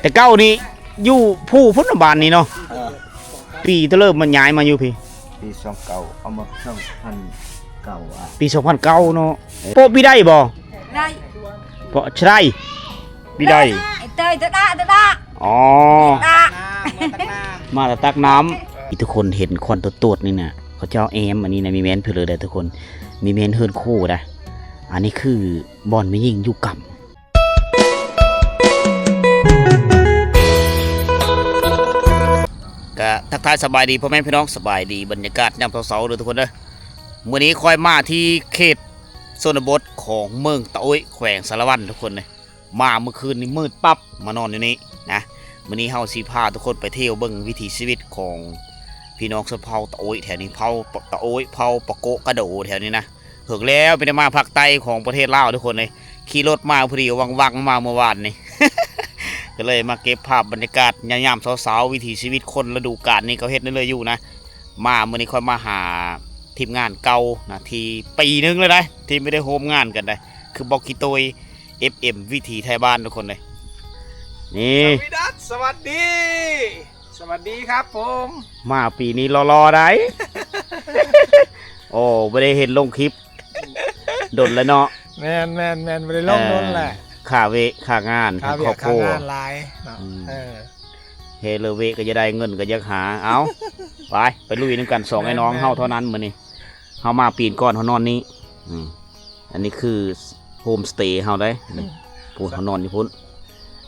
ແຕ່ເກົ່ານີ້ຢູ່ພູພຸ້ນນະ ບ້ານນີ້ເນາະ. ເອີ ປີເທົ່າໃດມາ ຍ້າຍມາຢູ່ພີ້? ປີສອງເກົ້າ ເອົາມາສອງພັນເກົ້າ ອະ ປີສອງພັນເກົ້າເນາະ. ໂປະປີໃດບໍ່? ໄດ້ ເປາະຊະໄດ ປີໃດ? ເຕີຍຕະດະ ຕະດະ ອໍ ຕະດະ ມາແຕ່ຕັກນ້ຳ. ທີ່ທຸກຄົນເຫັນຄວັນໂຕດໆນີ້ນະ ເຂົາເຈົ້າແອ້ມ ອັນນີ້ນະ ມີແມ່ນເພິ່ນເລີຍເດ້ທຸກຄົນ ມີແມ່ນເຮືອນຄູ່ໄດ໋. ອັນນີ້ຄືບ່ອນແມ່ຍິງຢູ່ກຳ. ກະທັກທາຍສະບາຍດີພໍ່ແມ່ພີ່ນ້ອງ ສະບາຍດີບັນຍາກາດຍາມເຊົ້າໆເດີທຸກຄົນເດີ. ມື້ນີ້ຂ້ອຍມາທີ່ເຂດຊົນນະບົດຂອງເມືອງຕະໂອ້ຍ ແຂວງສາລະວັນທຸກຄົນເດີ. ມາມື້ຄືນນີ້ມືດປັບ ມານອນຢູ່ນີ້ນະ. ມື້ນີ້ເຮົາຊິພາທຸກຄົນໄປທ່ຽວເບິ່ງວິຖີຊີວິດຂອງພີ່ນ້ອງຊົນເຜົ່າຕະໂອ້ຍແຖວນີ້ ເຜົ່າຕະໂອ້ຍ ເຜົ່າປະໂກະກະໂດແຖວນີ້ນະ. ເຖິງແລ້ວ ໄປໄດ້ມາພາກໃຕ້ຂອງປະເທດລາວທຸກຄົນເລີຍ. ຂີ່ລົດມາພໍດີ ວັງໆ ມາເມື່ອວານນີ້ ກໍເລີຍມາເກັບພາບບັນຍາກາດຍາມເຊົ້າໆ ວິຖີຊີວິດຄົນລະດູການນີ້ ເຂົາເຮັດແນວໃດຢູ່ນະ. ມາມື້ນີ້ຂ້ອຍມາຫາທີມງານເກົ່ານະ ທີ່ປີໜຶ່ງແລ້ວໃດ໋ ທີ່ບໍ່ໄດ້ຮ່ວມງານກັນໃດ໋ ຄືບັອກຂີ້ໂຕຍ ເອັຟເອັມ ວິຖີໄທບ້ານທຸກຄົນເລີຍ. ນີ້ ສະຫວັດດີ ສະຫວັດດີຄັບຜົມ ມາປີນີ້ຫຼໍ່ໆໄດ໋. ໂອ້ ບໍ່ໄດ້ເຫັນລົງຄລິບດົນແລ້ວເນາະ. ແມ່ນໆໆ ບໍ່ໄດ້ລົງດົນແຫຼະ ເອີ ຄ່າເວຍຄ່າງານ ຄ່າວຽກຄ່າງານຫຼາຍເນາະ. ອືມ ເອີ ເຮັດເລີເວກກໍຢ່າໄດ້ ເງິນກໍຢາກຫາ. ເອົາ ໄປ ໄປລຸຍນຳກັນ ສອງ ແມ່ນໆ ໄອ້ນ້ອງເຮົາເທົ່ານັ້ນມື້ນີ້. ເຮົາມາປີນກ່ອນ ເຮົານອນນີ້. ອືມ ອັນນີ້ຄືໂຮມສະເຕເຮົາໄດ໋. ອືມ ພຸ້ນ ເຮົານອນຢູ່ພຸ້ນ.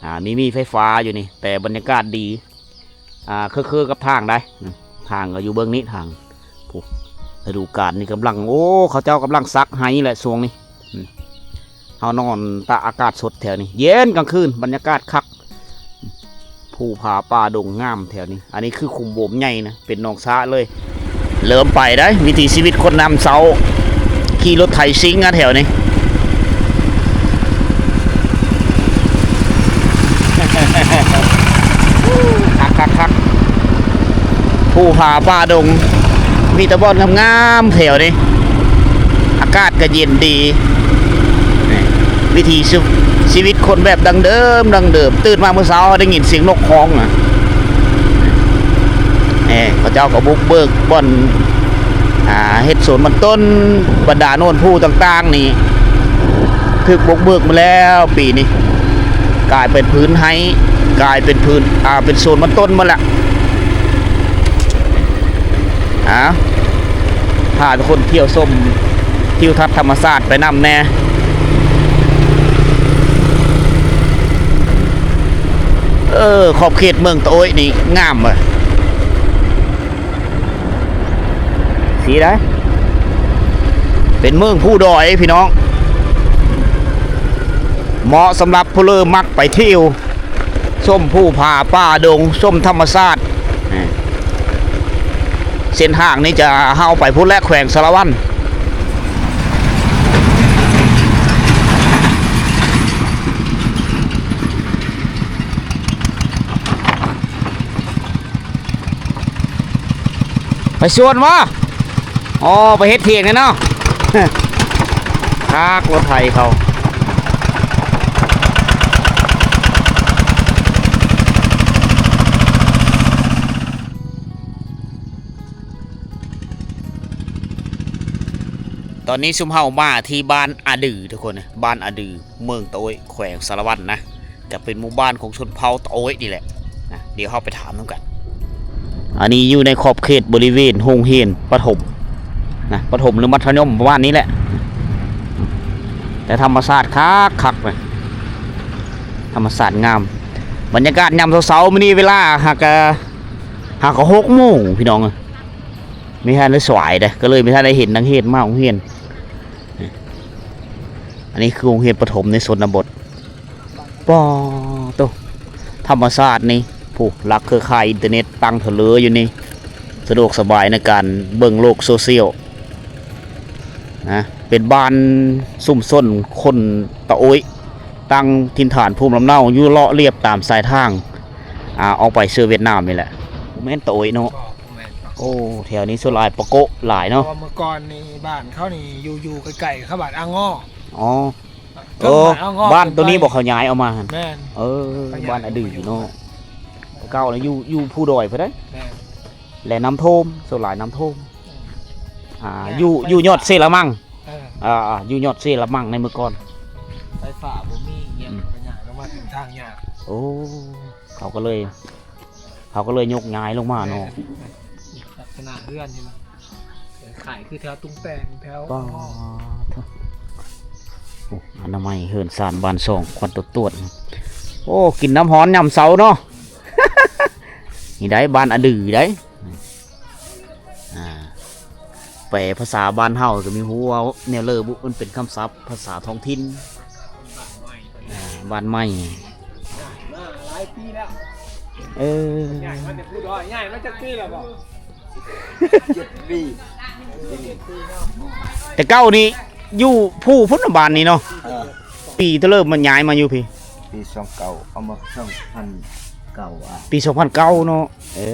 ອ່າ ມີ ມີໄຟຟ້າຢູ່ນີ້ ແຕ່ບັນຍາກາດດີ. ອ່າ ຄືໆກັບທາງໃດ໋ ທາງກໍຢູ່ເບື້ອງນີ້ ທາງ ຜູ້ ລະດູການນີ້ກຳລັງ ໂອ້ ເຂົາເຈົ້າກຳລັງສັກໄຮ່ແຫຼະຊ່ວງນີ້. ອືມ ເຮົານອນຕາກອາກາດສົດແຖວນີ້ ເຢັນກາງຄືນ ບັນຍາກາດຄັກ. ພູຜາປ່າດົງງາມແຖວນີ້. ອັນນີ້ຄືຂຸມໂບມໃຫຍ່ນະ ເປັນໜອງສະເລີຍ. ເລີ່ມໄປໄດ໋ ວິຖີຊີວິດຄົນຍາມເຊົ້າ ຂີ່ລົດໄຖຊິງອະແຖວນີ້. ຄັກໆໆ ພູຜາປ່າດົງ ມີແຕ່ບ່ອນງາມໆແຖວນີ້ ອາກາດກໍເຢັນດີ. ນີ້ ວິຖີຊີ ຊີວິດຄົນແບບດັ້ງເດີມ ດັ້ງເດີມ. ຕື່ນມາມື້ເຊົ້າໄດ້ຍິນສຽງນົກຮ້ອງນະ. ນີ້ ເຂົາເຈົ້າກໍບຸກເບີກບ່ອນ ອ່າ ເຮັດສວນມັນຕົ້ນ ບັນດາໂນນພູຕ່າງໆນີ້ ຖືກບຸກເບີກໝົດແລ້ວປີນີ້ ກາຍເປັນພື້ນໄຮ່ ກາຍເປັນພື້ນ ອ່າ ເປັນສວນມັນຕົ້ນໝົດລະ. ອ່າ ພາທຸກຄົນທ່ຽວຊົມທິວທັດທຳມະຊາດໄປນຳແດ່. ເອີ ຂອບເຂດເມືອງຕະໂອ້ຍນີ້ງາມເວີ້ຍ. ສີໄດ໋ ເປັນເມືອງພູດອຍພີ່ນ້ອງ ເໝາະສຳລັບຜູ້ເລີມັກໄປທ່ຽວ ຊົມພູຜາປ່າດົງ ຊົມທຳມະຊາດ. ເສັ້ນທາງນີ້ຈະເຮົາໄປພຸ້ນແຫຼະ ແຂວງສາລະວັນ. ໄປສວນບໍ່? ອໍ ໄປເຮັດຖຽງແນ່ເນາະ. ຄັກ ລົດໄຖເຂົາ. ຕອນນີ້ຊຸມເຮົາມາທີ່ບ້ານອາດື ທຸກຄົນ ບ້ານອາດື ເມືອງຕະໂອ້ຍ ແຂວງສາລະວັນນະ. ກະເປັນໝູ່ບ້ານຂອງຊົນເຜົ່າຕະໂອ້ຍນີ້ແຫຼະນະ. ດຽວເຮົາໄປຖາມນຳກັນ. ອັນນີ້ຢູ່ໃນຂອບເຂດບໍລິເວນໂຮງຮຽນປະຖົມນະ ປະຖົມ ຫຼື ມັດທະຍົມປະມານນີ້ແຫຼະ. ແຕ່ທຳມະຊາດຄັກໆ ເລີຍ ທຳມະຊາດງາມ. ບັນຍາກາດຍາມເຊົ້າໆ ມື້ນີ້ເວລາຫາກະ ຫາກະຫົກໂມງພີ່ນ້ອງເອີຍ. ມີທ່ານໄດ້ສວາຍເດ້ ກໍເລີຍມີທ່ານໄດ້ເຫັນນັກຮຽນມາໂຮງຮຽນ. ອັນນີ້ຄືໂຮງຮຽນປະຖົມໃນຊົນນະບົດ. ປາໂຕ ທຳມະຊາດນີ້ ຜູ້ ຫຼັກເຄືອຂ່າຍອິນເຕີເນັດຕັ້ງເທີເລີຢູ່ນີ້ ສະດວກສະບາຍໃນການເບິ່ງໂລກໂຊຊຽວນະ. ເປັນບ້ານຊຸມຊົນຄົນຕະໂອ້ຍ ຕັ້ງຖິ່ນຖານພູມລຳເນົາຢູ່ເລາະລຽບຕາມສາຍທາງ ອ່າ ອອກໄປເສືອຫວຽດນາມນີ້ແຫຼະ. ບໍ່ແມ່ນຕະໂອ້ຍເນາະ. ບໍ່ ບໍ່ແມ່ນ. ໂອ້ ແຖວນີ້ສ່ວນຫຼາຍປະໂກະຫຼາຍເນາະ. ເພາະວ່າເມື່ອກ່ອນນີ້ບ້ານເຂົານີ້ຢູ່ ຢູ່ໃກ້ໆ ເຂົາບ້ານອາງໍ. ອໍ. ໂອ້ ເທິງບ້ານເອົາງອກ ບ້ານໂຕນີ້ບໍ່ ເຂົາຍ້າຍອອກມາຫັ້ນ? ແມ່ນ. ເອີ ເຂົາຍ້າຍ ບ້ານອະດືເນາະ ອອກມາຢູ່ ແຕ່ເກົ່ານະຢູ່ ຢູ່ພູດອຍພຸ້ນເດ້. ແມ່ນ. ແລະນ້ຳຖ້ວມ ສ່ວນຫຼາຍນ້ຳຖ້ວມ. ແມ່ນ. ອ່າ ໄຟ ຢູ່ ຢູ່ຍອດເຊລະມັງ. ເອີ ອ່າ ຢູ່ຍອດເຊລະມັງໃນມື້ກ່ອນ ໄຟຟ້າບໍ່ມີ ອີ່ຫຍັງ ອືມ ກໍຍ້າຍລົງມາເປັນທາງຍາກ. ໂອ້ ເຂົາກໍເລີຍ ເຂົາກໍເລີຍຍົກຍ້າຍລົງມາເນາະ. ແມ່ນ. ລັກສະນະເຮືອນນີ້ນະ ຄ້າຍຄືແຖວຕຸງແປງ ແຖວ ໂອ້ ອະນາໄມເຮືອນຊານບ້ານຊ່ອງ ຄວັນຕວດໆ. ໂອ້ ກິນນ້ຳຮ້ອນຍາມເຊົ້າເນາະ. ນີ້ໄດ໋ ບ້ານອະດືໄດ໋. ອ່າ ແປພາສາບ້ານເຮົາກໍມີຮູ້ວ່າແນວເລີບຸ ມັນເປັນຄຳສັບພາສາທ້ອງຖິ່ນ. ອ່າ ບ້ານໃໝ່ ມາຫຼາຍປີແລ້ວ. ເອີ ຍ້າຍມາແຕ່ພູດອຍ ຍ້າຍມາຈັກປີແລ້ວບໍ່? ເຈັດປີ. ແຕ່ເກົ່ານີ້ຢູ່ພູພຸ້ນ ບ້ານນີ້ເນາະ. ເອີ ປີເທົ່າເລີ່ມມາ ຍ້າຍມາຢູ່ພີ້? ປີສອງເກົ້າ ເອົາມາສອງພັນເກົ້າ ອ່າ ປີສອງພັນເກົ້າເນາະ. ເອີ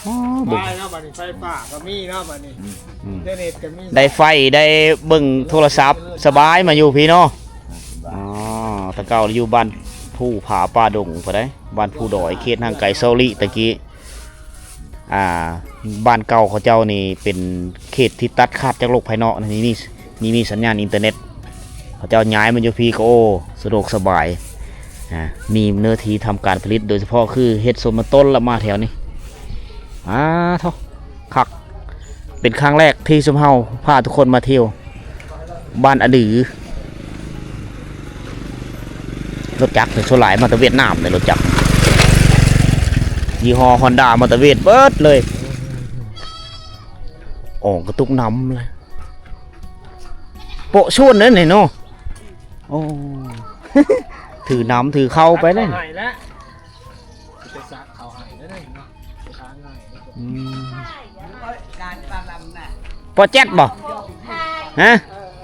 ອໍ ເບິ່ງ ໄຟເນາະ ບັດນີ້ໄຟຟ້າກໍມີເນາະ ບັດນີ້ ອືມ ອືມ ອິນເຕີເນັດກໍມີ ໄດ້ໄຟ ໄດ້ເບິ່ງໂທລະສັບ ສະບາຍມາຢູ່ພີ້ເນາະ. ອ່າ ສະບາຍ. ອໍ ແຕ່ເກົ່າຢູ່ບ້ານພູຜາປ່າດົງພຸ້ນໃດ໋ ບ້ານພູດອຍ ເຂດຫ່າງໄກເຊົາລີ ຕະກີ້ ອ່າ ບ້ານເກົ່າເຂົາເຈົ້ານີ້ເປັນເຂດທີ່ຕັດຂາດຈາກໂລກພາຍນອກ ນີ້ມີ ນີ້ມີສັນຍານອິນເຕີເນັດ. ເຂົາເຈົ້າຍ້າຍມາຢູ່ພີ້ກໍ ໂອ້ ສະດວກສະບາຍ ອ່າ ມີເນື້ອທີ່ທຳການຜະລິດ ໂດຍສະເພາະຄືເຮັດສວນມັນຕົ້ນລະມາແຖວນີ້. ອ່າ ໂທ້ ຄັກ ເປັນຄັ້ງແລກທີ່ຊຸມເຮົາພາທຸກຄົນມາທ່ຽວບ້ານອະດື. ລົດຈັກນີ້ສ່ວນຫຼາຍມາແຕ່ຫວຽດນາມເດ້ ລົດຈັກ ຍີ່ຫໍ້ຮອນດ້າ ມາແຕ່ຫວຽດເບິດເລີຍ. ອອກກະຕຸກນ້ຳເລີຍ. ໂປະຊວນເດ້ນີ້ເນາະ. ໂອ້ ຖືນ້ຳຖືເຂົ້າໄປເດ້. ໄປໃຫ້ແລ້ວ ໄປສັກເຂົ້າໃຫ້ແລ້ວເດ້ເນາະ. ອືມ ປາແຈັດບໍ່? ຮະ?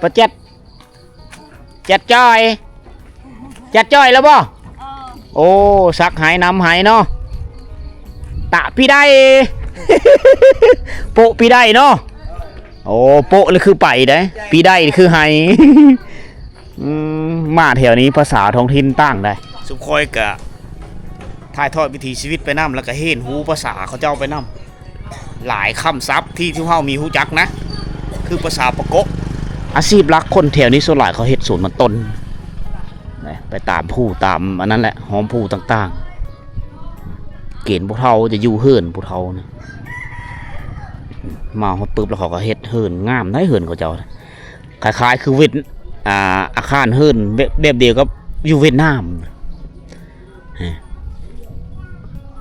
ປາແຈັດ ແຈັດຈ້ອຍ ແຈັດຈ້ອຍແລ້ວບໍ່? ເອີ ໂອ້ ສັກໃຫ້ ນຳໃຫ້ເນາະ. ຕະປີໃດ ໂປະປີໃດເນາະ. ໂອ້ ໂປະນີ້ຄືໄປເດ້ ປີໃດນີ້ຄືໃຫ້. ອືມ ມາແຖວນີ້ພາສາທ້ອງຖິ່ນຕ່າງໃດ໋. ຊຸມຂ້ອຍກະຖ່າຍທອດວິຖີຊີວິດໄປນຳ ແລ້ວກະຮຽນຮູ້ພາສາເຂົາເຈົ້າໄປນຳ. ຫຼາຍຄຳສັບທີ່ຊຸມເຮົາມີຮູ້ຈັກນະ ຄືພາສາປາໂກະ. ອາຊີບຫຼັກຄົນແຖວນີ້ສ່ວນຫຼາຍເຂົາເຮັດສວນມັນຕົ້ນນະ ໄປຕາມພູຕາມອັນນັ້ນແຫຼະ ຫ້ອມພູຕ່າງໆ. ເກນຜູ້ເຖົ້າຈະຢູ່ເຮືອນຜູ້ເຖົ້ານະ. ມາຮອດປຶບແລ້ວເຂົາກໍເຮັດເຮືອນງາມໃດ໋ ເຮືອນເຂົາເຈົ້າ ຄ້າຍໆຄືຫວຽດ ອ່າ ອາຄານເຮືອນແບບ ແບບດຽວກັບຢູ່ຫວຽດນາມ.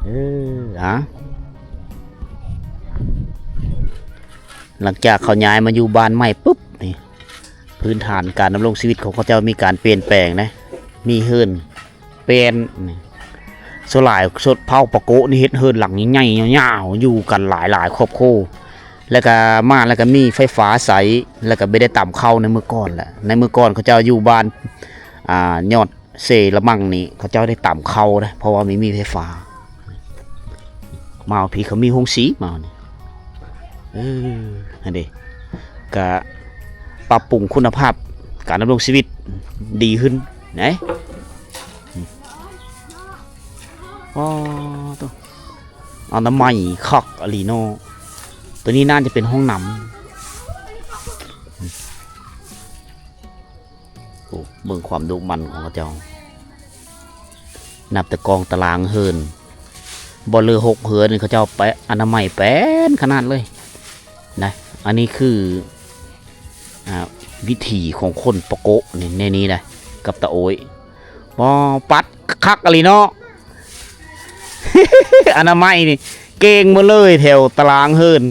ເອີ ອາ ຫຼັງຈາກເຂົາຍ້າຍມາຢູ່ບ້ານໃໝ່ປຶບນີ້ ພື້ນຖານການດຳລົງຊີວິດຂອງເຂົາເຈົ້າມີການປ່ຽນແປງນະ ມີເຮືອນແປນນີ້. ສ່ວນຫຼາຍຊົນເຜົ່າປາໂກະນີ້ເຮັດເຮືອນຫຼັງໃຫຍ່ໆ ຍາວໆ ຢູ່ກັນຫຼາຍໆຄອບຄົວ ແລ້ວກະມາແລ້ວກະມີໄຟຟ້າໃຊ້ ແລ້ວກະບໍ່ໄດ້ຕຳເຂົ້າໃນມື້ກ່ອນແຫຼະ. ໃນມື້ກ່ອນເຂົາເຈົ້າຢູ່ບ້ານ ອ່າ ຍອດ ເຊລະມັງນີ້ເຂົາເຈົ້າໄດ້ຕຳເຂົ້າເດ້ ເພາະວ່າມີ ມີໄຟຟ້າ. ມາເອົາພີ້ ເຂົາມີໂຮງສີມານີ້. ເອີ ຫັ້ນເດ້ ກະປັບປຸງຄຸນນະພາບການດຳລົງຊີວິດດີຂຶ້ນນະ. ອໍ ໂຕ ອະນາໄມຄັກອີ່ຫຼີເນາະ. ໂຕນີ້ໜ້າຈະເປັນຫ້ອງນ້ຳ. ໂອ້ ເບິ່ງຄວາມດຸໝັ່ນຂອງເຂົາເຈົ້າ ນັບແຕ່ກອງຕາລາງເຮືອນ ບໍ່ເຫຼືອຫົກເຮືອນ ເຂົາເຈົ້າໄປອະນາໄມແປນຂະໜາດເລີຍນະ. ອັນນີ້ຄື ອ່າ ວິຖີຂອງຄົນປາໂກະນີ້ ໃນນີ້ນະ ກັບຕາໂອ້ຍ. ບໍ່ ປັດຄັກອີ່ຫຼີເນາະ ອະນາໄມນີ້ເກັ່ງໝົດເລີຍ ແຖວຕາລາງເຮືອນ.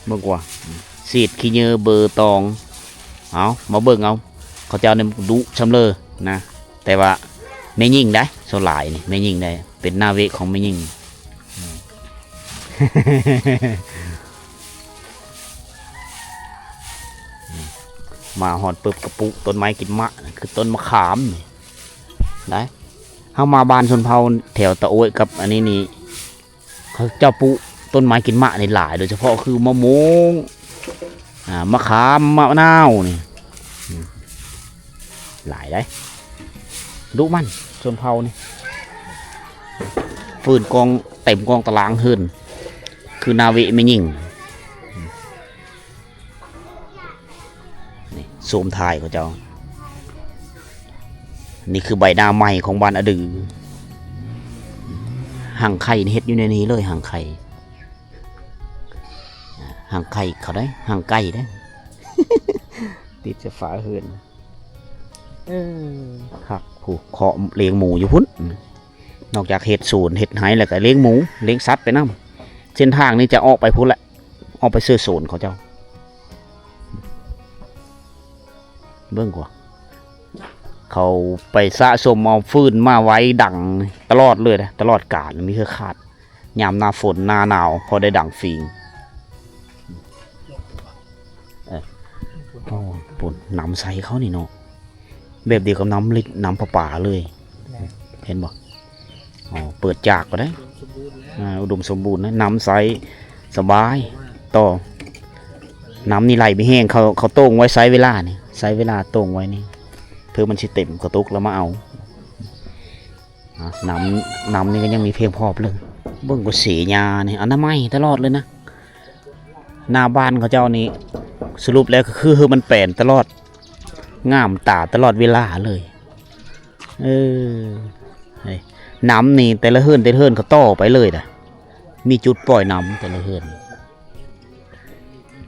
ເບິ່ງກວ່າ ເສດຂີ້ເຫຍື້ອເບີຕອງ. ເອົາ ມາເບິ່ງເອົາ ເຂົາເຈົ້ານີ້ດຸຊຳເລີນະ ແຕ່ວ່າແມ່ຍິງໄດ໋ ສ່ວນຫຼາຍນີ້ແມ່ຍິງໄດ໋ ເປັນໜ້າເວະຂອງແມ່ຍິງ. ມາຮອດປຶບກະປຸກຕົ້ນໄມ້ກິນໝາກ ຄືຕົ້ນມະຂາມນີ້ໄດ໋. ເຮົາມາບ້ານຊົນເຜົ່າແຖວຕາໂອ້ຍກັບອັນນີ້ນີ້ ເຂົາເຈົ້າປູກຕົ້ນໄມ້ກິນໝາກນີ້ຫຼາຍ ໂດຍສະເພາະຄືມະມ່ວງ ອ່າ ມະຂາມ ມະນາວນີ້. ອືມ ຫຼາຍໃດ໋ ດຸມັນຊົນເຜົ່ານີ້ ຟືນກອງເຕັມກອງຕາລາງເຮືອນ ຄືໜ້າເວະແມ່ຍິງ. ນີ້ ໂສມທ້າຍເຂົາເຈົ້າ. ນີ້ຄືໃບໜ້າໃໝ່ຂອງບ້ານອະດື. ຮັງໄຂ່ນີ້ເຮັດຢູ່ໃນນີ້ເລີຍ ຮັງໄຂ່ ຮັງໄຂ່ເຂົາໄດ໋ ຮັງໄກ່ໄດ໋ ຕິດໃສ່ຝາເຮືອນ. ເອີ ຄັກ ຜູ້ເຄາະລ້ຽງໝູຢູ່ພຸ້ນ. ນອກຈາກເຮັດສວນເຮັດໄຮ່ແລ້ວກໍລ້ຽງໝູ ລ້ຽງສັດໄປນຳ. ເສັ້ນທາງນີ້ຈະອອກໄປພຸ້ນແຫຼະ ອອກໄປເຊື່ອໂສນເຂົາເຈົ້າ. ເບິ່ງກວ່າ ເຂົາໄປສະສົມເອົາຟືນມາໄວ້ດັງຕະຫຼອດເລີຍນະ ຕະຫຼອດການ ມີເຄືອຂາດ. ຍາມໜ້າຝົນໜ້າໜາວພໍໄດ້ດັງຟີງ. ເອີ ໂອ້ ປຸ້ນ ນ້ຳໃສເຂົານີ້ເນາະ ແບບດຽວກັບນ້ຳລິດ ນ້ຳປະປາເລີຍ. ແມ່ນ ເຫັນບໍ່? ອໍ ເປີດຈາກກໍໄດ້. ອຸດົມສົມບູນນະ ນ້ຳໃສສະບາຍ. ຕໍ່ ນ້ຳນີ້ໄຫຼບໍ່ແຮງ ເຂົາ ເຂົາໂຕ່ງໄວ້ ໃຊ້ເວລານີ້ ໃຊ້ເວລາໂຕ່ງໄວ້ນີ້ ເພື່ອມັນຊິເຕັມ ກະຕຸກແລ້ວມາເອົາ. ອາ ນ້ຳ ນ້ຳນີ້ກໍຍັງມີພຽງພໍເລີຍ. ເບິ່ງກໍເສຍຫຍ້ານີ້ ອະນາໄມຕະຫຼອດເລີຍນະ. ໜ້າບ້ານເຂົາເຈົ້ານີ້ ສະຫຼຸບແລ້ວກໍຄື ຄືມັນແປນຕະຫຼອດ ງາມຕາຕະຫຼອດເວລາເລີຍ. ເອີ ເຮີ້ຍ ນ້ຳນີ້ແຕ່ລະເຮືອນ ແຕ່ລະເຮືອນເຂົາຕໍ່ໄປເລີຍນະ ມີຈຸດປ່ອຍນ້ຳແຕ່ລະເຮືອນ.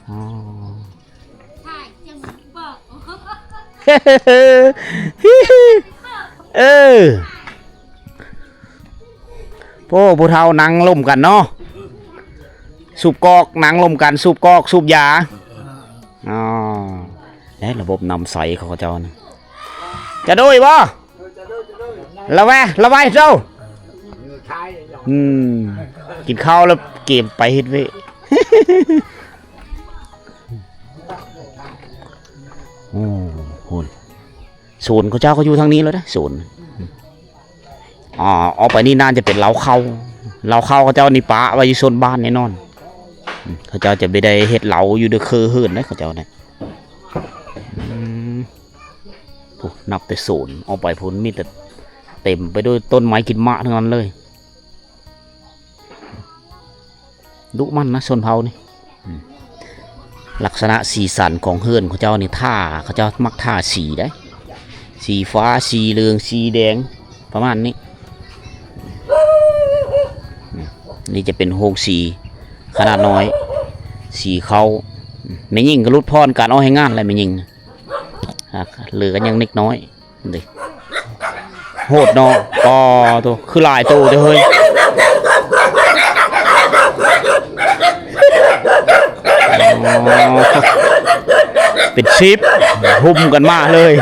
ອໍ ເອີ ໂອ້ ຜູ້ເຖົ້ານັ່ງລົມກັນເນາະ ສູບກອກ ນັ່ງລົມກັນ ສູບກອກ ສູບຢາ. ອໍ ແລະລະບົບນ້ຳໃສຂອງເຂົາເຈົ້ານະ ຈະໂດຍບໍ່? ລະແວ ລະໄວເຈົ້າ. ອືມ ກິນເຂົ້າແລ້ວເກມໄປເຮັດເວະ. ໂອ້ ໂຫ ໂຊນເຂົາເຈົ້າກໍຢູ່ທາງນີ້ແລ້ວເດ້ ໂຊນ. ອ່າ ອອກໄປນີ້ໜ້າຈະເປັນເລົ້າເຂົ້າ ເລົ້າເຂົ້າເຂົາເຈົ້ານີ້ປະໄວ້ຢູ່ໂຊນບ້ານແນ່ນອນ. ເຂົາເຈົ້າຈະບໍ່ໄດ້ເຮັດເລົ້າຢູ່ເດີເຄີເຮືອນເດ້ ເຂົາເຈົ້ານະ. ອືມ ໂອ້ ນັບແຕ່ໂຊນອອກໄປພຸ້ນ ມີແຕ່ເຕັມໄປດ້ວຍຕົ້ນໄມ້ກິນໝາກທັງນັ້ນເລີຍ. ດຸມັນນະຊົນເຜົ່ານີ້. ອືມ ລັກສະນະສີສັນຂອງເຮືອນເຂົາເຈົ້ານີ້ ທາ ເຂົາເຈົ້າມັກທາສີໃດ໋ ສີຟ້າ ສີເຫຼືອງ ສີແດງ ປະມານນີ້. ອືມ ນີ້ຈະເປັນໂຮງສີຂະໜາດນ້ອຍ ສີເຂົ້າ. ອືມ ແມ່ຍິງກໍຫຼຸດຜ່ອນການອອກແຮງງານແລ້ວ ແມ່ຍິງ ອ່າ ເຫຼືອກັນຍັງເດັກນ້ອຍເດ້. ໂຫດເນາະ ອໍ ໂຕ ຄືຫຼາຍໂຕເດ້ເຮີ້ຍ. ອໍ ເປັນສິບ ຫຸ້ມກັນມາເລີຍ.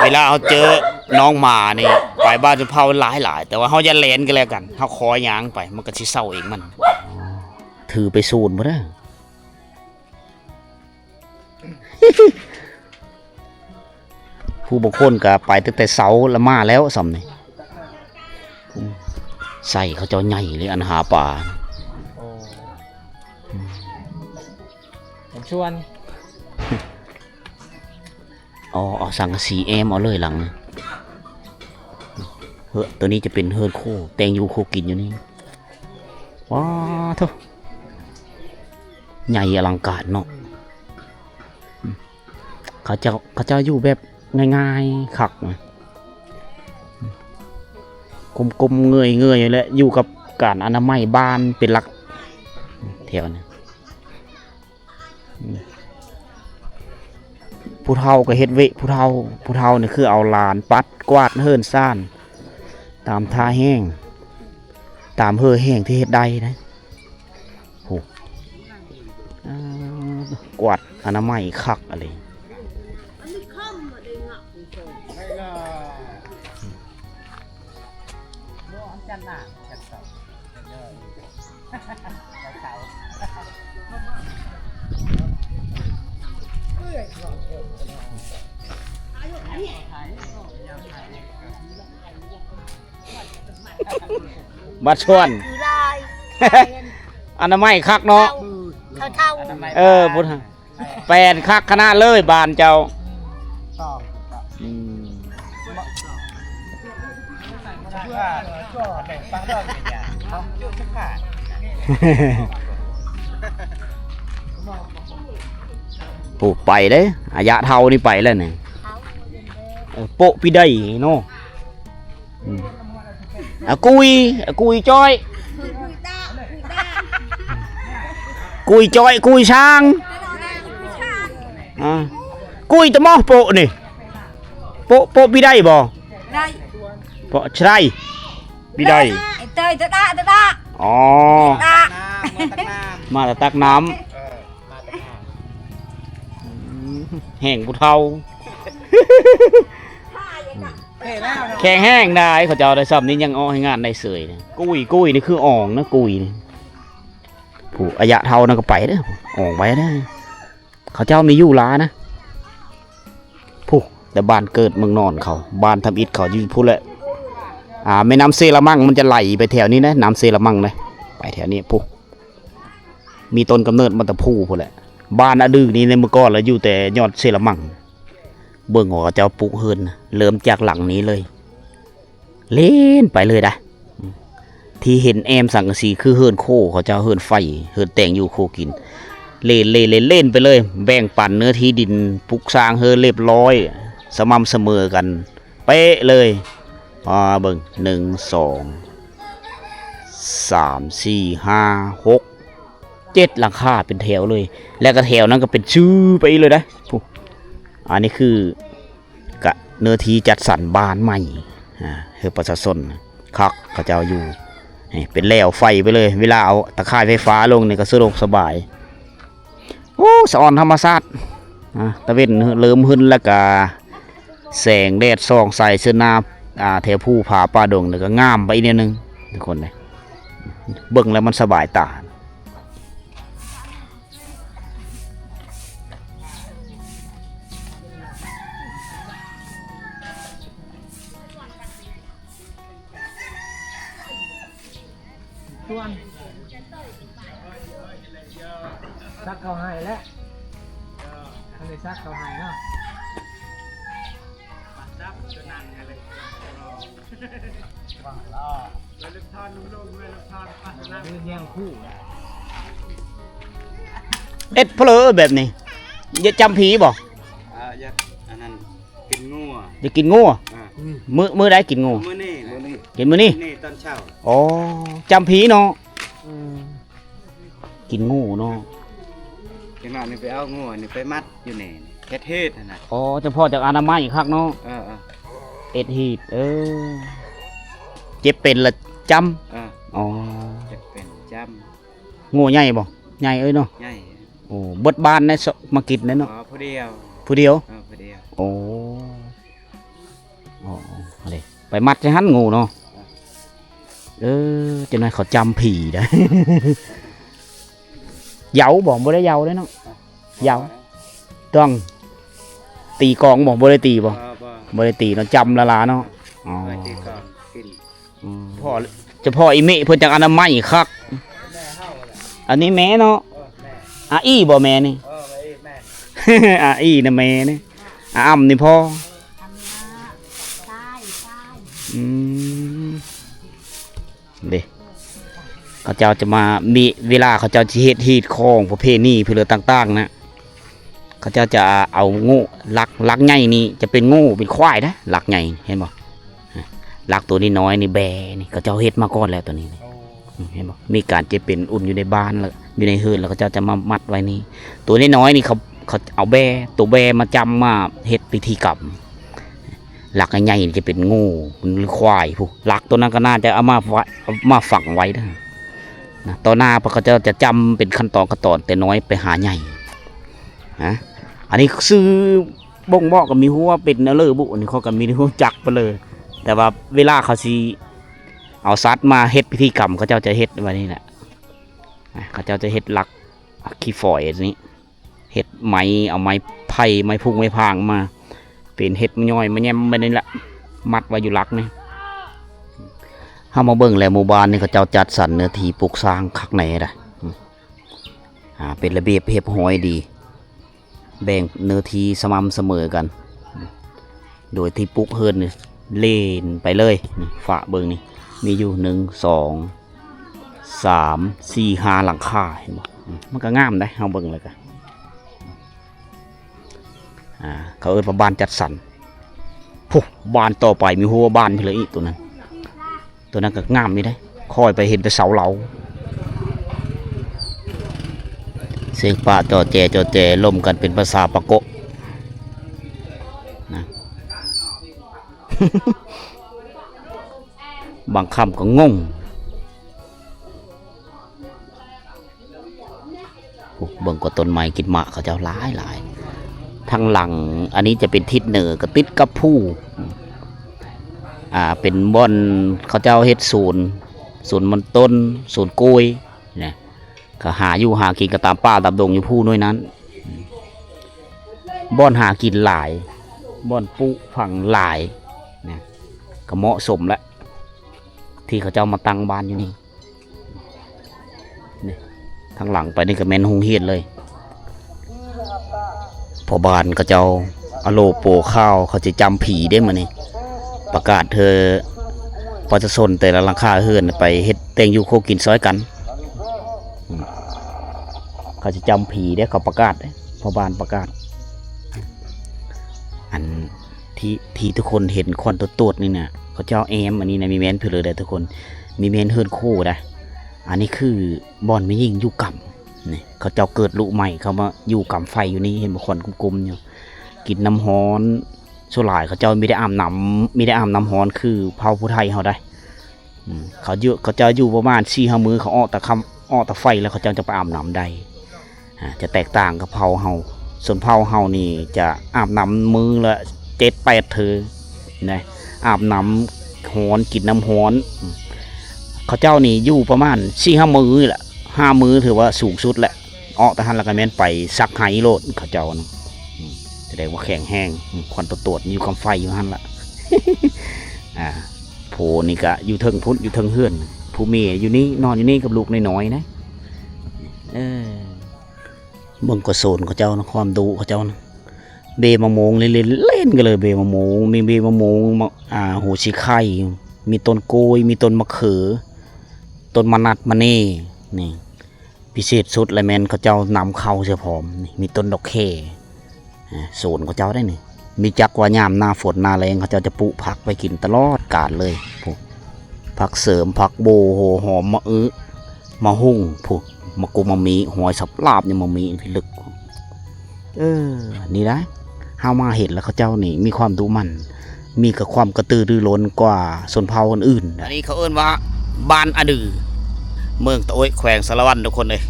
ເວລາເຮົາເຈີນ້ອງໝານີ້ ໄປບ້ານຊົນເຜົ່າຫຼາຍໆ ແຕ່ວ່າເຮົາຢ່າແລ່ນກັນແລ້ວກັນ ເຮົາຂໍຍ່າງໄປ ມັນກໍຊິເຊົາເອງມັນ. ຖືໄປສູນບໍ່ໄດ້. ຜູ້ບາງຄົນກໍໄປຕັ້ງແຕ່ເຊົ້າລະມາແລ້ວສ່ຳນີ້. ອືມ ໄຊເຂົາເຈົ້າໃຫຍ່ເລີຍ ອັນຫາປາ. ໂອ້ ອືມ ເປັນສວນ. ອໍ ເອົາສັງກະສີແອ້ມເອົາເລີຍຫຼັງ. ເຮີ້ຍ ໂຕນີ້ຈະເປັນເຮືອນຄູ່ ແຕ່ງຢູ່ຄູ່ກິນຢູ່ນີ້. ວ້າໂທ້ ໃຫຍ່ອະລັງການເນາະ. ເຂົາເຈົ້າ ເຂົາເຈົ້າຢູ່ແບບງ່າຍໆ ຄັກນະ ກົ້ມໆເງີຍໆ ແລະ ຢູ່ກັບການອະນາໄມບ້ານເປັນຫຼັກ ແຖວນີ້. ອືມ ຜູ້ເຖົ້າກໍເຮັດເວະ ຜູ້ເຖົ້າ ຜູ້ເຖົ້ານີ້ຄືເອົາຫຼານປັດກວາດເຮືອນຊານ ຕາມທ່າແຫ້ງ ຕາມເຫື່ອແຫ້ງທີ່ເຮັດໄດ້ນະ. ໂອ້ ອ່າ ກວາດອະນາໄມຄັກອີ່ຫຼີ. ບັດຊວນ ອະນາໄມຄັກເນາະ. ເອີ ພຸ້ນ ແປນຄັກຂະໜາດເລີຍບ້ານເຈົ້າ. ອືມ ໂອ້ ໄປເດ້ ອາຍະເຖົ້ານີ້ໄປແລ້ວນີ້ ເອີ ໂປະປີໄດເນາະ ອືມ ອາກຸຍ ອາກຸຍຈ້ອຍ ກຸຍຈ້ອຍ ກຸຍຊ້າງ ອາ ກຸຍຕະໝໍ້ໂປະນີ້ ໂປະ ໂປະປີໄດບໍ່? ໄດ້ ເພາະໃສ່ ບໍ່ໄດ້ ເຕີຍຕະດະ ຕະດະ ອໍ ຕະດະ ມາແຕ່ຕັກນ້ຳ ເອີ ມາແຕ່ຕັກນ້ຳ ອືມ ແຮ່ງຜູ້ເຖົ້າ ແຂງແຮງໄດ໋ ເຂົາເຈົ້າໄດ້ຊ່ຳນີ້ຍັງເອົາໃຫ້ງານໄດ້ເສີຍ ກຸຍ ກຸຍນີ້ຄືອ່ອງນະ ກຸຍນີ້ ຜູ້ອາຍະເຖົ້ານັ້ນກໍໄປເດີ້ ອອກໄປເດີ້. ເຂົາເຈົ້າມີຢູ່ຫຼາຍນະ ພຸ້ນ ແຕ່ບ້ານເກີດເມືອງນອນເຂົາ ບ້ານທຳອິດເຂົາຢູ່ພຸ້ນແຫຼະ ອ່າ ແມ່ນ້ຳເຊລະມັງມັນຈະໄຫຼໄປແຖວນີ້ນະ ນ້ຳເຊລະມັງນະ ໄປແຖວນີ້ພຸ້ນ ມີຕົ້ນກຳເນີດມາແຕ່ພູພຸ້ນແຫຼະ ບ້ານອະດືນີ້ໃນເມື່ອກ່ອນລະຢູ່ແຕ່ຍອດເຊລະມັງ ເບິ່ງວ່າເຂົາເຈົ້າປຸກເຮືອນ ເລີ່ມຈາກຫຼັງນີ້ເລີຍ ເລນໄປເລີຍໄດ໋ ທີ່ເຫັນແອ້ມສັງກະສີຄືເຮືອນໂຄເຂົາເຈົ້າ ເຮືອນໄຟ ເຮືອນແຕງຢູ່ໂຄກິນ ເລນ ເລນ ເລນ ເລນໄປເລີຍ ແບ່ງປັນເນື້ອທີ່ດິນປຸກສ້າງເຮືອນລຽບຮ້ອຍ ສະໝ່ຳສະເໝີກັນເປະເລີຍ ອ່າ ເບິ່ງ ໜຶ່ງ ສອງ ສາມ ສີ່ ຫ້າ ຫົກ ເຈັດ ຫຼັງຄາເປັນແຖວເລີຍ ແລ້ວກໍແຖວນັ້ນກໍເປັນຊື່ໄປອີກເລີຍໄດ໋ ພຸ້ນ ອັນນີ້ຄື ກະເນື້ອທີ່ຈັດສັນບ້ານໃໝ່ ອາ ໃຫ້ປະຊາຊົນຄັກ ເຂົາເຈົ້າຢູ່ ນີ້ເປັນແຫຼວໄຟໄປເລີຍ ເວລາເອົາຕາຂ່າຍໄຟຟ້າລົງນີ້ກໍສະດວກສະບາຍ ໂອ້ ສະອອນທຳມະຊາດ ອາ ຕາເວັນເລີ່ມຂຶ້ນແລ້ວກະແສງແດດສ່ອງໃສ່ເຊິ່ງໜ້າ ອາ ແຖວພູຜາປ່າດົງນີ້ກໍງາມໄປອີກແນວໜຶ່ງ ທຸກຄົນເອີຍ ເບິ່ງແລ້ວມັນສະບາຍຕາ. ສ່ວນ ສັກເຂົ້າໃຫ້ແລ້ວ ອັນນີ້ສັກເຂົ້າໃຫ້ເນາະ. ເຮັດເຜີແບບນີ້ ຢາກຈຳຜີບໍ່? ອ່າ ຢາກອັນນັ້ນ ກິນງົວ ຢາກກິນງົວ ອ່າ ມື້ ມື້ໃດກິນງົວ? ມື້ນີ້ ມື້ນີ້ ກິນມື້ນີ້ ມື້ນີ້ຕອນເຊົ້າ. ອໍ ຈຳຜີເນາະ. ອືມ ກິນງູເນາະ ຈັ່ງນັ້ນນີ້ໄປເອົາງູນີ້ໄປມັດຢູ່ນີ້ ເຮັດຮີດຫັ້ນນະ. ອໍ ຈຳເພາະຈາກອະນາໄມຄັກເນາະ. ເອີໆ ເຮັດຮີດ ເອີ ເຈັບເປັນລະຈຳ. ເອີ ອໍ ເຈັບເປັນຈຳ. ງູໃຫຍ່ບໍ່? ໃຫຍ່ເອີຍເນາະ. ໃຫຍ່. ໂອ້ ເບິດບ້ານໄດ້ມາກິນໄດ້ເນາະ. ອໍ ຜູ້ດຽວ ຜູ້ດຽວ. ເອີ ຜູ້ດຽວ. ໂອ້ ອໍໆ ເອົາເດ້ ໄປມັດໃສ່ຫັ້ນງູເນາະ. ເອີ ຈັກໜ້ອຍເຂົາຈຳຜີໄດ໋. ເຍົາບໍ່? ບໍ່ໄດ້ເຍົາເດ້ເນາະ. ເຍົາ ຕ້ອງຕີກອງບໍ່? ບໍ່ໄດ້ຕີບໍ່? ບໍ່ ບໍ່ໄດ້ຕີເນາະ ຈຳລະລາເນາະ. ອໍ ໄວ້ຕີກອງກິນ. ອືມ ພໍ່ ຈະພໍ່ອີເມະເພິ່ນຈັ່ງອະນາໄມຄັກ. ອັນນີ້ແມ່ເນາະ. ເອີ ແມ່. ອາອີ່ບໍ່ແມ່ນີ້? ເອີ ແມ່ ແມ່. ອາອີ່ນະແມ່ນີ້ ອາອຳນີ້ພໍ່. ອືມ ເດ້ ເຂົາເຈົ້າຈະມາມີເວລາ ເຂົາເຈົ້າຊິເຮັດຮີດຄອງປະເພນີເພິ່ນເລີຕ່າງໆນະ. ເຂົາເຈົ້າຈະເອົາງູ ຫຼັກ ຫຼັກໃຫຍ່ນີ້ຈະເປັນງູເປັນຄວາຍນະ ຫຼັກໃຫຍ່ ເຫັນບໍ່? ຫຼັກໂຕນ້ອຍໆນີ້ແບນີ້ ເຂົາເຈົ້າເຮັດມາກ່ອນແລ້ວໂຕນີ້. ໂອ້ ອືມ ເຫັນບໍ່? ມີການເຈັບເປັນອຸ່ນຢູ່ໃນບ້ານ ແລ້ວຢູ່ໃນເຮືອນ ແລ້ວເຂົາເຈົ້າຈະມາມັດໄວ້ນີ້. ໂຕນ້ອຍໆນີ້ເຂົາ ເຂົາເອົາແບ ໂຕແບມາຈຳມາເຮັດພິທີກຳ. ຫຼັກໃຫຍ່ໆນີ້ຈະເປັນງູ ຫຼືຄວາຍພຸ້ນ. ຫຼັກໂຕນັ້ນກໍໜ້າຈະເອົາມາ ເອົາມາຝັງໄວ້ເດີ. ນະ ຕໍ່ໜ້າພວກເຂົາເຈົ້າຈະຈຳເປັນຂັ້ນຕອນ ຂັ້ນຕອນ ແຕ່ນ້ອຍໄປຫາໃຫຍ່ນະ. ອັນນີ້ຊື່ບົ່ງບອກກໍມີຮູ້ວ່າເປັນແນວເລີບຸ ອັນນີ້ເຂົາກໍມີຮູ້ຈັກໄປເລີຍ. ແຕ່ວ່າເວລາເຂົາຊິເອົາສັດມາເຮັດພິທີກຳ ເຂົາເຈົ້າຈະເຮັດແບບນີ້ແຫຼະ. ນະ ເຂົາເຈົ້າຈະເຮັດຫຼັກຂີ້ຝອຍນີ້ ເຮັດໄມ້ ເອົາໄມ້ໄຜ່ ໄມ້ພຸງໄມ້ພາງມາ ເປັນເຮັດມາຍ່ອຍມາແຍ້ມໄວ້ນີ້ລະ ມັດໄວ້ຢູ່ຫຼັກນີ້. ເຮົາມາເບິ່ງແລ້ວ ໝູ່ບ້ານນີ້ເຂົາເຈົ້າຈັດສັນເນື້ອທີ່ປຸກສ້າງຄັກແນ່ດະ. ອາ ເປັນລະບຽບຮຽບຮ້ອຍດີ ແບ່ງເນື້ອທີ່ສະໝ່ຳສະເໝີກັນ ໂດຍທີ່ປຸກເຮືອນນີ້ ເລນໄປເລີຍ. ນີ້ຝາເບິ່ງນີ້ ມີຢູ່ ໜຶ່ງ ສອງ ສາມ ສີ່ ຫ້າ ຫຼັງຄາ ເຫັນບໍ່? ອືມ ມັນກໍງາມໄດ໋ ເຮົາເບິ່ງແລ້ວກໍ ອ່າ ເຂົາເອີ້ນວ່າບ້ານຈັດສັນ. ພຸ້ນ ບ້ານຕໍ່ໄປມີຫົວບ້ານພຸ້ນເລີຍອີກ ໂຕນັ້ນ ໂຕນັ້ນກໍງາມຢູ່ເດ້ ຄ່ອຍໄປເຫັນແຕ່ເສົາເລົາ. ເສຍງປາຈໍແຈຈໍແຈລົມກັນເປັນພາສາປາໂກະນະ ບາງຄຳກໍງົງ. ໂອ້ ເບິ່ງກໍຕົ້ນໄມ້ກິນໝາກເຂົາເຈົ້າຫຼາຍໆ. ທາງຫຼັງອັນນີ້ຈະເປັນທິດເໜືອ ກໍຕິດກັບພູ ອ່າ ເປັນບ່ອນເຂົາເຈົ້າເຮັດສວນ ສວນມັນຕົ້ນ ສວນກ້ວຍນະ. ກໍຫາຢູ່ຫາກິນກໍຕາມປ່າຕາມດົງຢູ່ພູໜ່ວຍນັ້ນ. ບ່ອນຫາກິນຫຼາຍ ບ່ອນປູກຝັງຫຼາຍນະ ກໍເໝາະສົມແຫຼະ ທີ່ເຂົາເຈົ້າມາຕັ້ງບ້ານຢູ່ນີ້. ນີ້ ທາງຫຼັງໄປນີ້ກໍແມ່ນໂຮງຮຽນເລີຍ. ພໍ່ບ້ານເຂົາເຈົ້າອາໂລໂປຂ່າວ ເຂົາຊິຈຳຜີເດ້ມື້ນີ້ ປະກາດເທື່ອປະຊາຊົນແຕ່ລະຫຼັງຄາເຮືອນໄປເຮັດແຕ່ງຢູ່ຄົວກິນຊ່ອຍກັນ. ອືມ ເຂົາຊິຈຳຜີເດ້ ເຂົາປະກາດເດ້ ພໍ່ບ້ານປະກາດ. ອັນທີ່ ທີ່ທຸກຄົນເຫັນຄວັນຕວດໆນີ້ນະ ເຂົາເຈົ້າແອ້ມ ອັນນີ້ນະ ມີແມ່ນເພິ່ນເລີຍເດ້ທຸກຄົນ ມີແມ່ນເຮືອນຄູ່ໄດ໋. ອັນນີ້ຄືບ່ອນແມ່ຍິງຢູ່ກຳ ນີ້ ເຂົາເຈົ້າເກີດລຸໃໝ່ ເຂົາມາຢູ່ກຳໄຟຢູ່ນີ້ ເຫັນບໍ່ ຄວັນກຸ້ມໆຢູ່ ກິນນ້ຳຮ້ອນ. ສ່ວນຫຼາຍເຂົາເຈົ້າມີແຕ່ອາບນ້ຳ ມີແຕ່ອາບນ້ຳຮ້ອນ ຄືເຜົ່າຜູ້ໄທເຮົາໄດ໋. ອືມ ເຂົາຢູ່ ເຂົາເຈົ້າຢູ່ປະມານສີ່ຫ້າມື້ ເຂົາອອກແຕ່ຄ່ຳ ອອກແຕ່ໄຟແລ້ວ ເຂົາເຈົ້າຈະໄປອາບນ້ຳໄດ້. ອ່າ ຈະແຕກຕ່າງກັບເຜົ່າເຮົາ. ຊົນເຜົ່າເຮົານີ້ຈະອາບນ້ຳມື້ລະເຈັດແປດເທື່ອນະ ອາບນ້ຳຮ້ອນ ກິນນ້ຳຮ້ອນ. ເຂົາເຈົ້ານີ້ຢູ່ປະມານສີ່ຫ້າມື້ນີ້ແຫຼະ ຫ້າມື້ຖືວ່າສູງສຸດແຫຼະ. ອອກແຕ່ຫັ້ນແລ້ວກໍແມ່ນໄປຊັກໄຫ້ໂລດ ເຂົາເຈົ້ານະ. ອືມ ສະແດງວ່າແຂງແຮງ. ອືມ ຄວັນຕວດໆ ຢູ່ກຳໄຟຢູ່ຫັ້ນລະ. ອ່າ ໂພນີ້ກະຢູ່ເທິງພຸ້ນ ຢູ່ເທິງເຮືອນ. ຜູ້ແມ່ຢູ່ນີ້ ນອນຢູ່ນີ້ກັບລູກນ້ອຍໆນະ. ເອີ ເບິ່ງກໍໂຊນເຂົາເຈົ້ານະ ຄວາມດຸເຂົາເຈົ້ານະ. ເບມະມ່ວງເຫຼັ້ນໆກັນເລີຍ ເບມະມ່ວງ ມີເບມະມ່ວງ ມະ ອ່າ ຫົວສີໄຄ ມີຕົ້ນກ້ວຍ ມີຕົ້ນມະເຂືອ ຕົ້ນມະນັດມະເນ. ນີ້ ພິເສດສຸດລະແມ່ນເຂົາເຈົ້ານຳເຂົ້າໃສ່ພ້ອມ. ນີ້ ມີຕົ້ນດອກແຄ ອ່າ ໂຊນເຂົາເຈົ້າໄດ໋ນີ້. ມີຈັກວ່າຍາມໜ້າຝົນໜ້າແລ້ງ ເຂົາເຈົ້າຈະປູກຜັກໄວ້ກິນຕະຫຼອດການເລີຍ. ປູກຜັກເສີມ ຜັກໂບ ຫົວຫອມ ໝາກອຶ ໝາກຫຸ່ງ ພຸ້ນ ໝາກກຸມ ໝາກມີ ຫອຍສັບລາບ ຍັງໝາກມີພິລຶກ. ເອີ ນີ້ນະ ເຮົາມາເຫັນແລ້ວ ເຂົາເຈົ້ານີ້ມີຄວາມດຸໝັ່ນ ມີກະຄວາມກະຕືລືລົ້ນກວ່າຊົນເຜົ່າອື່ນໆ. ອັນນີ້ເຂົາເອີ້ນວ່າບ້ານອະດື ເມືອງຕະໂອ້ຍ ແຂວງສາລະວັນ ທຸກຄົນເອີຍ.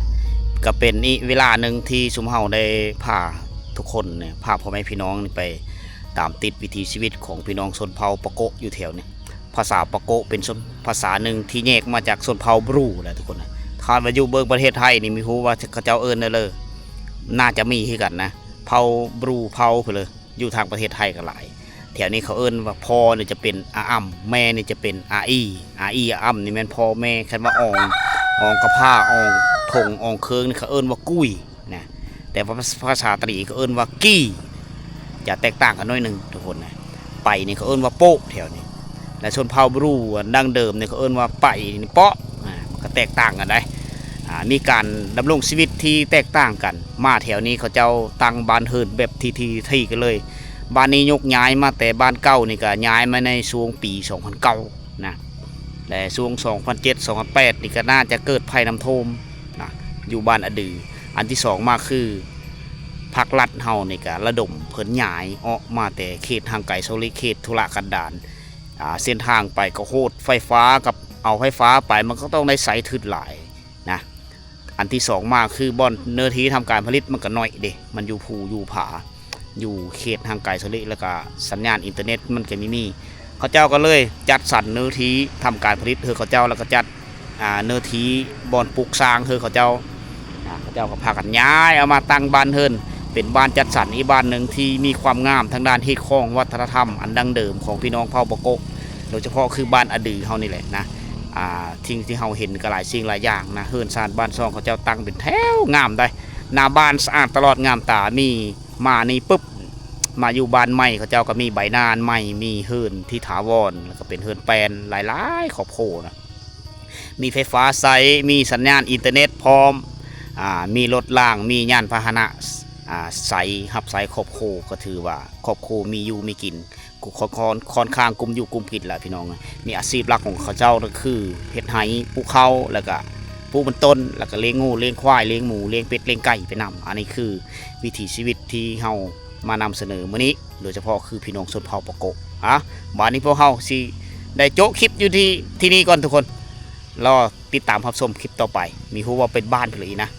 ກະເປັນອີກເວລາໜຶ່ງທີ່ຊຸມເຮົາໄດ້ພາທຸກຄົນນີ້ ພາພໍ່ແມ່ພີ່ນ້ອງນີ້ໄປຕາມຕິດວິຖີຊີວິດຂອງພີ່ນ້ອງຊົນເຜົ່າປາໂກະຢູ່ແຖວນີ້. ພາສາປາໂກະເປັນຊົນ ພາສາໜຶ່ງທີ່ແຍກມາຈາກຊົນເຜົ່າບຣູແຫຼະທຸກຄົນນະ. ຖ້າວ່າຢູ່ເບິ່ງປະເທດໄທນີ້ ມີຮູ້ວ່າເຂົາເຈົ້າເອີ້ນແນວເລີ ໜ້າຈະມີຄືກັນນະ ເຜົ່າບຣູ ເຜົ່າພຸ້ນເລີ ຢູ່ທາງປະເທດໄທກໍຫຼາຍ. ແຖວນີ້ເຂົາເອີ້ນວ່າພໍ່ນີ້ຈະເປັນອາອຳ ແມ່ນີ້ຈະເປັນອາອີ. ອາອີ ອາອຳນີ້ແມ່ນພໍ່ແມ່. ຄັນວ່າອອງ ອອງກະພ້າ ອອງຖົງ ອອງເຄີງນີ້ ເຂົາເອີ້ນວ່າກຸຍນະ. ແຕ່ວ່າພາສາຕະຫຼີເຂົາເອີ້ນວ່າກີ ຈະແຕກຕ່າງກັນໜ້ອຍໜຶ່ງທຸກຄົນນະ. ໄປນີ້ເຂົາເອີ້ນວ່າໂປະແຖວນີ້ ແລະ ຊົນເຜົ່າບຣູອັນດັ້ງເດີມນີ້ເຂົາເອີ້ນວ່າໄປນີ້ເປາະ. ອ່າ ມັນກໍແຕກຕ່າງກັນໄດ໋. ອ່າ ມີການດຳລົງຊີວິດທີ່ແຕກຕ່າງກັນ. ມາແຖວນີ້ເຂົາເຈົ້າຕັ້ງບ້ານເຮືອນແບບຖີ່ໆກັນເລີຍ. ບ້ານນີ້ຍົກຍ້າຍມາແຕ່ບ້ານເກົ່ານີ້ ກໍຍ້າຍມາໃນຊ່ວງປີສອງພັນເກົ້ານະ ແລະ ຊ່ວງສອງພັນເຈັດ ສອງພັນແປດນີ້ ກໍໜ້າຈະເກີດໄພນ້ຳຖ້ວມນະ ຢູ່ບ້ານອະດື. ອັນທີສອງມາຄື ພັກລັດເຮົານີ້ກະລະດົມເພິ່ນຍ້າຍອອກມາແຕ່ເຂດຫ່າງໄກສອກຫຼີກ ເຂດທຸລະກັນດານ. ອ່າ ເສັ້ນທາງໄປກໍໂຫດ ໄຟຟ້າກັບເອົາໄຟຟ້າໄປ ມັນກໍຕ້ອງໄດ້ໃຊ້ທຶນຫຼາຍນະ. ອັນທີສອງມາຄືບ່ອນເນື້ອທີ່ທຳການຜະລິດມັນກໍໜ້ອຍເດ້ ມັນຢູ່ພູຢູ່ຜາ ຢູ່ເຂດຫ່າງໄກສອກຫຼີກ ແລ້ວກະສັນຍານອິນເຕີເນັດມັນກໍມີມີ. ເຂົາເຈົ້າກໍເລີຍຈັດສັນເນື້ອທີ່ທຳການຜະລິດໃຫ້ເຂົາເຈົ້າ ແລ້ວກໍຈັດ ອ່າ ເນື້ອທີ່ບ່ອນປູກສ້າງໃຫ້ເຂົາເຈົ້າ. ອ່າ ເຂົາເຈົ້າກໍພາກັນຍ້າຍເອົາມາຕັ້ງບ້ານເຮືອນ ເປັນບ້ານຈັດສັນອີກບ້ານໜຶ່ງທີ່ມີຄວາມງາມທາງດ້ານຮີດຄອງວັດທະນະທຳອັນດັ້ງເດີມຂອງພີ່ນ້ອງເຜົ່າປາໂກະ ໂດຍສະເພາະຄືບ້ານອະດືເຮົານີ້ແຫຼະນະ. ອ່າ ສິ່ງທີ່ເຮົາເຫັນກໍຫຼາຍສິ່ງຫຼາຍຢ່າງນະ ເຮືອນຊານບ້ານຊ່ອງເຂົາເຈົ້າຕັ້ງເປັນແຖວງາມໄດ໋ ໜ້າບ້ານສະອາດຕະຫຼອດງາມຕາ. ມີມານີ້ປຶບ ມາຢູ່ບ້ານໃໝ່ ເຂົາເຈົ້າກໍມີໃບນານໃໝ່ ມີເຮືອນທີ່ຖາວອນ ແລ້ວກໍເປັນເຮືອນແປນ ຫຼາຍໆຄອບຄົວນະ ມີໄຟຟ້າໃຊ້ ມີສັນຍານອິນເຕີເນັດພ້ອມ ອາ ມີລົດລາງ ມີຍານພາຫະນະ ອາ ໃຊ້ ຮັບໃຊ້ຄອບຄົວ ກໍຖືວ່າຄອບຄົວມີຢູ່ມີກິນ ຄ່ອນ ຄ່ອນຂ້າງກຸມຢູ່ກຸມກິນລະພີ່ນ້ອງ. ນີ້ອາຊີບຫຼັກຂອງເຂົາເຈົ້າກໍຄືເຮັດໄຮ່ ປູກເຂົ້າ ແລ້ວກະປູກມັນຕົ້ນ ແລ້ວກະລ້ຽງງົວ ລ້ຽງຄວາຍ ລ້ຽງໝູ ລ້ຽງເປັດ ລ້ຽງໄກ່ໄປນຳ. ອັນນີ້ຄືວິຖີຊີວິດທີ່ເຮົາມານຳສະເໜີມື້ນີ້ ໂດຍສະເພາະຄືພີ່ນ້ອງຊົນເຜົ່າປາໂກະ. ອາ ບາດນີ້ພວກເຮົາຊິໄດ້ໂຈະຄລິບຢູ່ທີ່ ທີ່ນີ້ກ່ອນທຸກຄົນ ລໍຕິດຕາມຮັບຊົມຄລິບຕໍ່ໄປ. ມີຮູ້ວ່າເປັນບ້ານເພິ່ນອີກນະ